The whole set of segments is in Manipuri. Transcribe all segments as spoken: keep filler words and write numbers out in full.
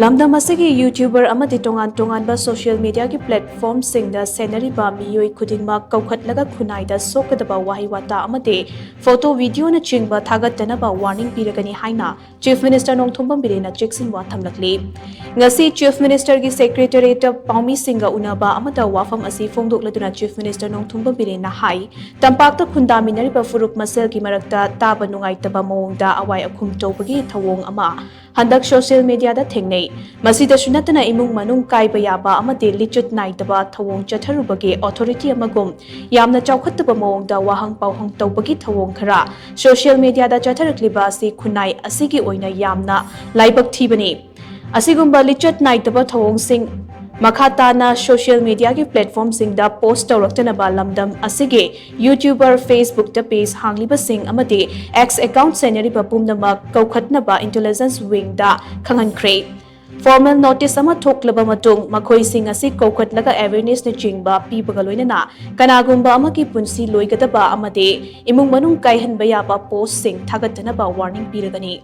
ꯂꯝꯗꯝ ꯑꯁꯤꯒꯤ YouTuber ꯑꯃꯗꯤ ꯇꯣꯉꯥꯟ ꯇꯣꯉꯥꯟꯕ social mediaꯒꯤ platformꯁꯤꯡꯗ ꯁꯦꯟꯅꯔꯤꯕ ꯃꯤꯑꯣꯏ ꯈꯨꯗꯤꯡꯃꯛ ꯀꯧꯈꯠꯂꯒ ꯈꯨꯟꯅꯥꯏꯗ ꯁꯣꯛꯀꯗꯕ ꯋꯥꯍꯩ ꯋꯥꯇꯥ ꯑꯃꯗꯤ photo, videoꯅꯆꯤꯡꯕ ꯊꯥꯒꯠꯇꯅꯕ warning ꯄꯤꯔꯒꯅꯤ ꯍꯥꯏꯅ Chief Minister ꯅꯣꯡꯊꯣꯝꯕꯝ ꯕꯤꯔꯦꯟꯅ ꯆꯦꯛꯁꯤꯟꯋꯥ ꯊꯝꯂꯛꯂꯤ꯫ ꯉꯁꯤ Chief Ministerꯒꯤ Secretariatꯇ ꯄꯥꯎꯃꯤꯁꯤꯡꯒ ꯎꯅꯕ ꯑꯃꯗ ꯋꯥꯐꯝ ꯑꯁꯤ ꯐꯣꯡꯗꯣꯛꯂꯗꯨꯅ Chief Minister ꯅꯣꯡꯊꯣꯝꯕꯝ ꯕꯤꯔꯦꯟꯅ ꯍꯥꯏ, ꯇꯝꯄꯥꯛꯇ ꯈꯨꯟꯗꯥꯃꯤꯟꯅꯔꯤꯕ ꯐꯨꯔꯨꯞ ꯃꯁꯦꯜꯒꯤ ꯃꯔꯛꯇ ꯇꯥꯕ ꯅꯨꯡꯉꯥꯏꯇꯕ ꯃꯑꯣꯡꯗ ꯑꯋꯥꯏ ꯑꯈꯨꯝ ꯇꯧꯕꯒꯤ ꯊꯧꯑꯣꯡ ꯑꯃ ꯍꯟꯗꯛ social mediaꯗ ꯊꯦꯡꯅꯩ꯫ ꯃꯁꯤꯗꯁꯨ ꯅꯠꯇꯅ ꯏꯃꯨꯡ ꯃꯅꯨꯡ ꯀꯥꯏꯕ ꯌꯥꯕ ꯑꯃꯗꯤ ꯂꯤꯆꯠ ꯅꯥꯏꯗꯕ ꯊꯧꯑꯣꯡ ꯆꯠꯊꯔꯨꯕꯒꯤ authority ꯑꯃꯒꯨꯝ ꯌꯥꯝꯅ ꯆꯥꯎꯈꯠꯇꯕ ꯃꯑꯣꯡꯗ ꯋꯥꯍꯪ ꯄꯥꯎꯍꯪ ꯇꯧꯕꯒꯤ ꯊꯧꯑꯣꯡ ꯈꯔ social mediaꯗ ꯆꯠꯊꯔꯛꯂꯤꯕ ꯑꯁꯤ ꯈꯨꯟꯅꯥꯏ ꯑꯁꯤꯒꯤ ꯑꯣꯏꯅ ꯌꯥꯝꯅ ꯂꯥꯏꯕꯛ ꯊꯤꯕꯅꯤ꯫ ꯑꯁꯤꯒꯨꯝꯕ ꯂꯤꯆꯠ ꯅꯥꯏꯗꯕ ꯊꯧꯑꯣꯡꯁꯤꯡ ꯃꯈꯥ ꯇꯥꯅ social mediaꯒꯤ platformꯁꯤꯡꯗ post ꯇꯧꯔꯛꯇꯅꯕ ꯂꯝꯗꯝ ꯑꯁꯤꯒꯤ YouTuber, Facebookꯇ page ꯍꯥꯡꯂꯤꯕꯁꯤꯡ ꯑꯃꯗꯤ X account ꯁꯦꯟꯅꯔꯤꯕ ꯄꯨꯝꯅꯃꯛ ꯀꯧꯈꯠꯅꯕ intelligence wingꯗ ꯈꯪꯍꯟꯈ꯭ꯔꯦ꯫ Formal notice ꯑꯃ ꯊꯣꯛꯂꯕ ꯃꯇꯨꯡ ꯃꯈꯣꯏꯁꯤꯡ ꯑꯁꯤ ꯀꯧꯈꯠꯂꯒ awarenessꯅꯆꯤꯡꯕ ꯄꯤꯕꯒ ꯂꯣꯏꯅꯅ ꯀꯅꯥꯒꯨꯝꯕ ꯑꯃꯒꯤ ꯄꯨꯟꯁꯤ ꯂꯣꯏꯒꯗꯕ ꯑꯃꯗꯤ ꯏꯃꯨꯡ ꯃꯅꯨꯡ ꯀꯥꯏꯍꯟꯕ ꯌꯥꯕ postꯁꯤꯡ ꯊꯥꯒꯠꯇꯅꯕ warning ꯄꯤꯔꯒꯅꯤ꯫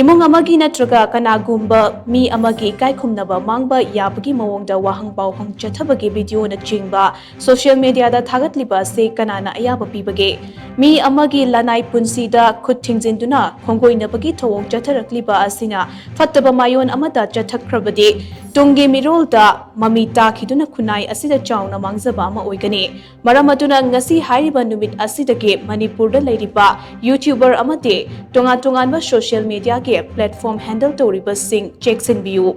ꯏꯃꯨꯡ ꯑꯃꯒꯤ ꯅꯠꯇ꯭ꯔꯒ ꯀꯅꯥꯒꯨꯝꯕ ꯃꯤ ꯑꯃꯒꯤ ꯏꯀꯥꯏꯈꯨꯝꯅꯕ ꯃꯥꯡꯕ ꯌꯥꯕꯒꯤ ꯃꯑꯣꯡꯗ ꯋꯥꯍꯪ ꯄꯥꯎꯍꯪ ꯆꯠꯊꯕꯒꯤ videoꯅꯆꯤꯡꯕ social mediaꯗ ꯊꯥꯒꯠꯂꯤꯕ ꯑꯁꯤ ꯀꯅꯥꯅ ꯑꯌꯥꯕ ꯄꯤꯕꯒꯦ? ꯃꯤ ꯑꯃꯒꯤ ꯂꯅꯥꯏ ꯄꯨꯟꯁꯤꯗ ꯈꯨꯠ ꯊꯤꯡꯖꯤꯟꯗꯨꯅ ꯈꯣꯡꯒꯣꯏꯅꯕꯒꯤ ꯊꯧꯑꯣꯡ ꯆꯠꯊꯔꯛꯂꯤꯕ ꯑꯁꯤꯅ ꯐꯠꯇꯕ ꯃꯥꯏꯑꯣꯟ ꯑꯃꯗ ꯆꯠꯊꯈ꯭ꯔꯕꯗꯤ ꯇꯨꯡꯒꯤ ꯃꯤꯔꯣꯜꯗ ꯃꯃꯤ ꯇꯥꯈꯤꯗꯨꯅ ꯈꯨꯟꯅꯥꯏ ꯑꯁꯤꯗ ꯆꯥꯎꯅ ꯃꯥꯡꯖꯕ ꯑꯃ ꯑꯣꯏꯒꯅꯤ꯫ ꯃꯔꯝ ꯑꯗꯨꯅ ꯉꯁꯤ ꯍꯥꯏꯔꯤꯕ ꯅꯨꯃꯤꯠ ꯑꯁꯤꯗꯒꯤ ꯃꯅꯤꯄꯨꯔꯗ ꯂꯩꯔꯤꯕ YouTuber ꯑꯃꯗꯤ ꯇꯣꯉꯥꯟ ꯇꯣꯉꯥꯟꯕ social mediaꯒꯤ platform handle ꯇꯧꯔꯤꯕꯁꯤꯡ ꯆꯦꯛꯁꯤꯟꯕꯤꯌꯨ꯫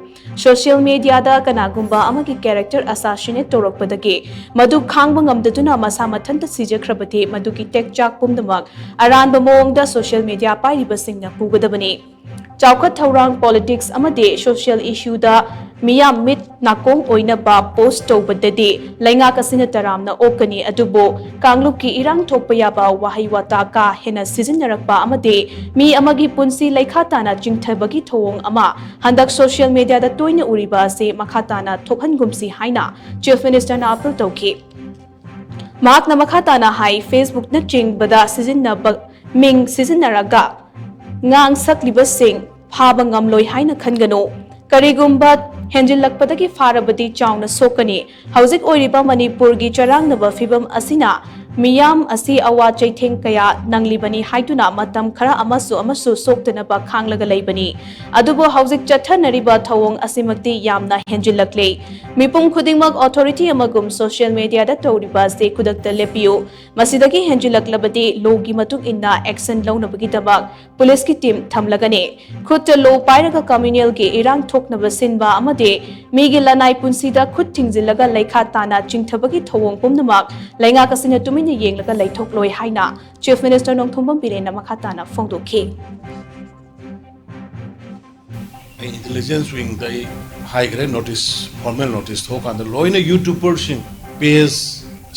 Social mediaꯗ ꯀꯅꯥꯒꯨꯝꯕ ꯑꯃꯒꯤ character assassinate ꯇꯧꯔꯛꯄꯗꯒꯤ ꯃꯗꯨ ꯈꯥꯡꯕ ꯉꯝꯗꯗꯨꯅ ꯃꯁꯥ ꯃꯊꯟꯇ ꯁꯤꯖꯈ꯭ꯔꯕꯗꯤ ꯃꯗꯨꯒꯤ ꯇꯦꯛꯆꯥꯛ ꯄꯨꯝꯅꯃꯛ ꯑꯔꯥꯟꯕ ꯃꯑꯣꯡꯗ social media ꯄꯥꯏꯔꯤꯕꯁꯤꯡꯅ ꯄꯨꯒꯗꯕꯅꯤ꯫ ꯆꯥꯎꯈꯠ ꯊꯧꯔꯥꯡ, politics ꯑꯃꯗꯤ social issueꯗ ꯃꯤꯌꯥꯝ ꯃꯤꯠ ꯅꯥꯀꯣꯡ ꯑꯣꯏꯅꯕ post ꯇꯧꯕꯗꯗꯤ ꯂꯩꯉꯥꯛ ꯑꯁꯤꯅ ꯇꯔꯥꯝꯅ ꯑꯣꯛꯀꯅꯤ, ꯑꯗꯨꯕꯨ ꯀꯥꯡꯂꯨꯞꯀꯤ ꯏꯔꯥꯡ ꯊꯣꯛꯄ ꯌꯥꯕ ꯋꯥꯍꯩ ꯋꯥꯇꯥ ꯀꯥ ꯍꯦꯟꯅ ꯁꯤꯖꯤꯟꯅꯔꯛꯄ ꯑꯃꯗꯤ ꯃꯤ ꯑꯃꯒꯤ ꯄꯨꯟꯁꯤ ꯂꯩꯈꯥ ꯇꯥꯅ ꯆꯤꯡꯊꯕꯒꯤ ꯊꯧꯑꯣꯡ ꯑꯃ ꯍꯟꯗꯛ social mediaꯗ ꯇꯣꯏꯅ ꯎꯔꯤꯕ ꯑꯁꯤ ꯃꯈꯥ ꯇꯥꯅ ꯊꯣꯛꯍꯟꯒꯨꯝꯁꯤ ꯍꯥꯏꯅ Chief Ministerꯅ appeal ꯇꯧꯈꯤ꯫ ꯃꯍꯥꯛꯅ ꯃꯈꯥ ꯇꯥꯅ ꯍꯥꯏ, Facebookꯅꯆꯤꯡꯕꯗ ꯁꯤꯖꯤꯟꯅꯕ ꯃꯤꯡ ꯁꯤꯖꯤꯟꯅꯔꯒ ꯉꯥꯡ ꯁꯛꯂꯤꯕꯁꯤꯡ ꯐꯥꯕ ꯉꯝꯂꯣꯏ ꯍꯥꯏꯅ ꯈꯟꯒꯅꯨ꯫ ꯀꯔꯤꯒꯨꯝꯕ ꯍꯦꯟꯖꯤꯜꯂꯛꯄꯗꯒꯤ ꯐꯥꯔꯕꯗꯤ ꯆꯥꯎꯅ ꯁꯣꯛꯀꯅꯤ꯫ ꯍꯧꯖꯤꯛ ꯑꯣꯏꯔꯤꯕ ꯃꯅꯤꯄꯨꯔꯒꯤ ꯆꯔꯥꯡꯅꯕ ꯐꯤꯕꯝ ꯑꯁꯤꯅ ꯃꯤꯌꯥꯝ ꯑꯁꯤ ꯑꯋꯥ ꯆꯩꯊꯦꯡ ꯀꯌꯥ ꯅꯪꯂꯤꯕꯅꯤ ꯍꯥꯏꯗꯨꯅ ꯃꯇꯝ ꯈꯔ ꯑꯃꯁꯨ ꯑꯃꯁꯨ ꯁꯣꯛꯇꯅꯕ ꯈꯥꯡꯂꯒ ꯂꯩꯕꯅꯤ꯫ ꯑꯗꯨꯕꯨ ꯍꯧꯖꯤꯛ ꯆꯠꯊꯅꯔꯤꯕ ꯊꯧꯑꯣꯡ ꯑꯁꯤꯃꯛꯇꯤ ꯌꯥꯝꯅ ꯍꯦꯟꯖꯤꯜꯂꯛꯂꯦ꯫ ꯃꯤꯄꯨꯝ ꯈꯨꯗꯤꯡꯃꯛ authority ꯑꯃꯒꯨꯝ social mediaꯗ ꯇꯧꯔꯤꯕ ꯑꯁꯤ ꯈꯨꯗꯛꯇ ꯂꯦꯞꯄꯤꯌꯨ꯫ ꯃꯁꯤꯗꯒꯤ ꯍꯦꯟꯖꯤꯜꯂꯛꯂꯕꯗꯤ lawꯒꯤ ꯃꯇꯨꯡ ꯏꯟꯅ action ꯂꯧꯅꯕꯒꯤꯗꯃꯛ ꯄꯨꯂꯤꯁꯀꯤ team ꯊꯝꯂꯒꯅꯤ꯫ ꯈꯨꯠꯇ law ꯄꯥꯏꯔꯒ communalꯒꯤ ꯏꯔꯥꯡ ꯊꯣꯛꯅꯕ ꯁꯤꯟꯕ ꯑꯃꯗꯤ ꯃꯤꯒꯤ ꯂꯅꯥꯏ ꯄꯨꯟꯁꯤꯗ ꯈꯨꯠ ꯊꯤꯡꯖꯤꯜꯂꯒ ꯂꯩꯈꯥ ꯇꯥꯅ ꯆꯤꯡꯊꯕꯒꯤ ꯊꯧꯑꯣꯡ ꯄꯨꯝꯅꯃꯛ ꯂꯩꯉꯥꯛ ꯑꯁꯤꯅ ꯇꯨꯃꯤꯟꯅ ꯌꯦꯡꯂꯒ ꯂꯩꯊꯣꯛꯂꯣꯏ ꯍꯥꯏꯅ Chief Minister ꯅꯣꯡꯊꯣꯝꯕꯝ ꯕꯤꯔꯦꯟꯅ ꯃꯈꯥ ꯇꯥꯅ ꯐꯣꯡꯗꯣꯛꯈꯤ꯫ ꯑꯩ intelligence wingꯗ ꯑꯩ ꯍꯥꯏꯈ꯭ꯔꯦ, notice, formal notice ꯊꯣꯛꯑꯀꯥꯟꯗ ꯂꯣꯏꯅ YouTuberꯁꯤꯡ, page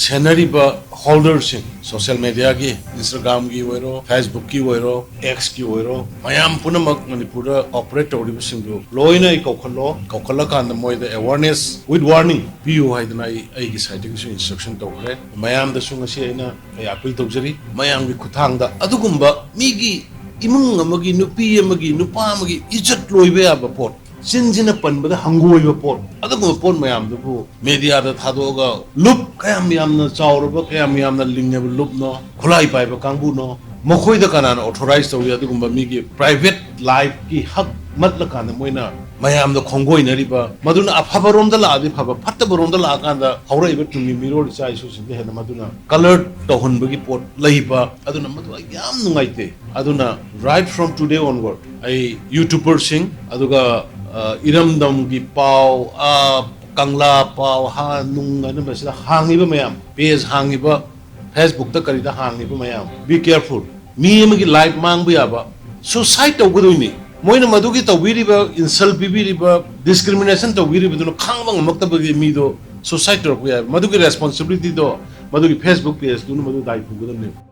ꯁꯦꯟꯅꯔꯤꯕ holderꯁꯤꯡ, social mediaꯒꯤ, Instagramꯒꯤ ꯑꯣꯏꯔꯣ, Facebookꯀꯤ ꯑꯣꯏꯔꯣ, Xꯀꯤ ꯑꯣꯏꯔꯣ, ꯃꯌꯥꯝ ꯄꯨꯝꯅꯃꯛ ꯃꯅꯤꯄꯨꯔꯗ operate ꯇꯧꯔꯤꯕꯁꯤꯡꯗꯨ ꯂꯣꯏꯅ ꯑꯩ ꯀꯧꯈꯠꯂꯣ, ꯀꯧꯈꯠꯂꯀꯥꯟꯗ ꯃꯣꯏꯗ awareness with warning ꯄꯤꯌꯨ ꯍꯥꯏꯗꯅ ꯑꯩ ꯑꯩꯒꯤ sideꯇꯒꯤꯁꯨ instruction ꯇꯧꯈ꯭ꯔꯦ꯫ ꯃꯌꯥꯝꯗꯁꯨ ꯉꯁꯤ ꯑꯩꯅ ꯑꯩ appeal ꯇꯧꯖꯔꯤ, ꯃꯌꯥꯝꯒꯤ ꯈꯨꯠꯊꯥꯡꯗ ꯑꯗꯨꯒꯨꯝꯕ ꯃꯤꯒꯤ ꯏꯃꯨꯡ ꯑꯃꯒꯤ, ꯅꯨꯄꯤ ꯑꯃꯒꯤ, ꯅꯨꯄꯥ ꯑꯃꯒꯤ ꯏꯖꯠ ꯂꯣꯏꯕ ꯌꯥꯕ ꯄꯣꯠ, ꯆꯤꯟꯁꯤꯅ ꯄꯟꯕꯗ ꯍꯪꯒꯣꯏꯕ ꯄꯣꯠ, ꯑꯗꯨꯒꯨꯝꯕ ꯄꯣꯠ ꯃꯌꯥꯝꯗꯨꯕꯨ mediaꯗ ꯊꯥꯗꯣꯛꯑꯒ ꯂꯨꯞ ꯀꯌꯥꯝ ꯌꯥꯝꯅ ꯆꯥꯎꯔꯕ, ꯀꯌꯥꯝ ꯌꯥꯝꯅ ꯂꯤꯡꯉꯕ ꯂꯨꯞꯅꯣ, ꯈꯨꯠꯂꯥꯏ ꯄꯥꯏꯕ ꯀꯥꯡꯕꯨꯅꯣ, ꯃꯈꯣꯏꯗ ꯀꯅꯥꯅ authorize ꯇꯧꯏ? ꯑꯗꯨꯒꯨꯝꯕ ꯃꯤꯒꯤ private lifeꯀꯤ ꯍꯛ ꯃꯠꯂꯀꯥꯟꯗ ꯃꯣꯏꯅ ꯃꯌꯥꯝꯗ ꯈꯣꯡꯒꯣꯏꯅꯔꯤꯕ, ꯃꯗꯨꯅ ꯑꯐꯕꯔꯣꯝꯗ ꯂꯥꯛꯑꯗꯤ ꯐꯕ, ꯐꯠꯇꯕꯔꯣꯝꯗ ꯂꯥꯛꯑꯀꯥꯟꯗ ꯍꯧꯔꯛꯏꯕ ꯇꯨꯡꯒꯤ ꯃꯤꯔꯣꯜ ꯏꯆꯥ ꯏꯁꯨꯁꯤꯡꯗ ꯍꯦꯟꯅ ꯃꯗꯨꯅ colour ꯇꯧꯍꯟꯕꯒꯤ ꯄꯣꯠ ꯂꯩꯕ, ꯑꯗꯨꯅ ꯃꯗꯨ ꯑꯩ ꯌꯥꯝ ꯅꯨꯡꯉꯥꯏꯇꯦ꯫ ꯑꯗꯨꯅ right from today onward ꯑꯩ YouTuberꯁꯤꯡ, ꯑꯗꯨꯒ ꯑ, ꯏꯔꯝꯗꯝꯒꯤ ꯄꯥꯎ, ꯑ, ꯀꯪꯂꯥ ꯄꯥꯎ, ꯍꯥ ꯅꯨꯡ ꯍꯥꯏꯅ ꯃꯁꯤꯗ ꯍꯥꯡꯉꯤꯕ ꯃꯌꯥꯝ, page ꯍꯥꯡꯉꯤꯕ, Facebookꯇ ꯀꯔꯤꯗ ꯍꯥꯡꯉꯤꯕ ꯃꯌꯥꯝ, be careful꯫ ꯃꯤ ꯑꯃꯒꯤ life ꯃꯥꯡꯕ ꯌꯥꯕ, suicide ꯇꯧꯒꯗꯣꯏꯅꯤ꯫ ꯃꯣꯏꯅ ꯃꯗꯨꯒꯤ ꯇꯧꯕꯤꯔꯤꯕ, insult ꯄꯤꯕꯤꯔꯤꯕ, discrimination ꯇꯧꯕꯤꯔꯤꯕꯗꯨꯅ ꯈꯥꯡꯕ ꯉꯝꯃꯛꯇꯕꯒꯤ ꯃꯤꯗꯣ suicide ꯇꯧꯔꯛꯄ ꯌꯥꯏ꯫ ꯃꯗꯨꯒꯤ responsibilityꯗꯣ ꯃꯗꯨꯒꯤ Facebook pageꯗꯨꯅ ꯃꯗꯨ ꯗꯥꯏ ꯄꯨꯒꯗꯕꯅꯦꯕ꯫